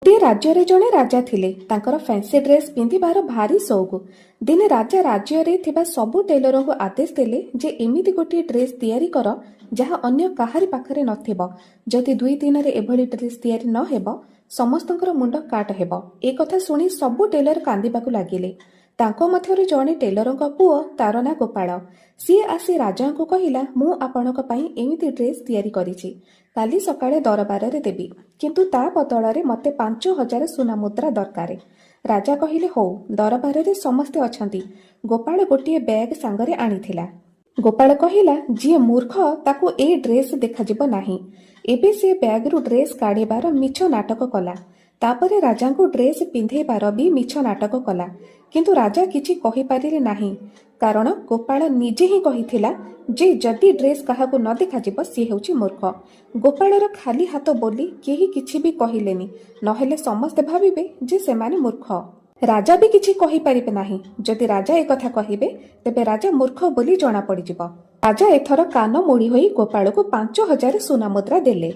ଗୋଟିଏ ରାଜ୍ୟରେ ଜଣେ ରାଜା ଥିଲେ। ତାଙ୍କର ଫ୍ୟାନ୍ସି ଡ୍ରେସ୍ ପିନ୍ଧିବାର ଭାରି ସଉକ। ଦିନେ ରାଜା ରାଜ୍ୟରେ ଥିବା ସବୁ ଟେଲରଙ୍କୁ ଆଦେଶ ଦେଲେ ଯେ ଏମିତି ଗୋଟିଏ ଡ୍ରେସ୍ ତିଆରି କର, ଯାହା ଅନ୍ୟ କାହାରି ପାଖରେ ନଥିବ। ଯଦି 2 ଦିନରେ ଏଭଳି ଡ୍ରେସ୍ ତିଆରି ନ ହେବ, ସମସ୍ତଙ୍କର ମୁଣ୍ଡ କାଟ ହେବ। ଏ କଥା ଶୁଣି ସବୁ ଟେଲର କାନ୍ଦିବାକୁ ଲାଗିଲେ। ତାଙ୍କ ମଧ୍ୟରୁ ଜଣେ ଟେଲରଙ୍କ ପୁଅ, ତାର ନାଁ ଗୋପାଳ। ସିଏ ଆସି ରାଜାଙ୍କୁ କହିଲା, "ମୁଁ ଆପଣଙ୍କ ପାଇଁ ଏମିତି ଡ୍ରେସ୍ ତିଆରି କରିଛି। କାଲି ସକାଳେ ଦରବାରରେ ଦେବି। କିନ୍ତୁ ତା ବଦଳରେ ମୋତେ 5000 ସୁନା ମୁଦ୍ରା ଦରକାର।" ରାଜା କହିଲେ, "ହଉ।" ଦରବାରରେ ସମସ୍ତେ ଅଛନ୍ତି। ଗୋପାଳ ଗୋଟିଏ ବ୍ୟାଗ ସାଙ୍ଗରେ ଆଣିଥିଲା। ଗୋପାଳ କହିଲା, "ଯିଏ ମୂର୍ଖ, ତାକୁ ଏ ଡ୍ରେସ୍ ଦେଖାଯିବ ନାହିଁ।" ଏବେ ସେ ବ୍ୟାଗରୁ ଡ୍ରେସ୍ କାଢ଼ିବାର ମିଛ ନାଟକ କଲା। ତାପରେ ରାଜାଙ୍କୁ ଡ୍ରେସ୍ ପିନ୍ଧେଇବାର ବି ମିଛ ନାଟକ କଲା। କିନ୍ତୁ ରାଜା କିଛି କହିପାରିଲେ ନାହିଁ, କାରଣ ଗୋପାଳ ନିଜେ ହିଁ କହିଥିଲା ଯେ ଯଦି ଡ୍ରେସ୍ କାହାକୁ ନ ଦେଖାଯିବ, ସିଏ ହେଉଛି ମୂର୍ଖ। ଗୋପାଳର ଖାଲି ହାତ ବୋଲି କେହି କିଛି ବି କହିଲେନି। ନହେଲେ ସମସ୍ତେ ଭାବିବେ ଯେ ସେମାନେ ମୂର୍ଖ। ରାଜା ବି କିଛି କହିପାରିବେ ନାହିଁ। ଯଦି ରାଜା ଏକଥା କହିବେ, ତେବେ ରାଜା ମୂର୍ଖ ବୋଲି ଜଣାପଡ଼ିଯିବ। ରାଜା ଏଥର କାନ ମୋଡ଼ି ହୋଇ ଗୋପାଳକୁ 5000 ସୁନା ମୁଦ୍ରା ଦେଲେ।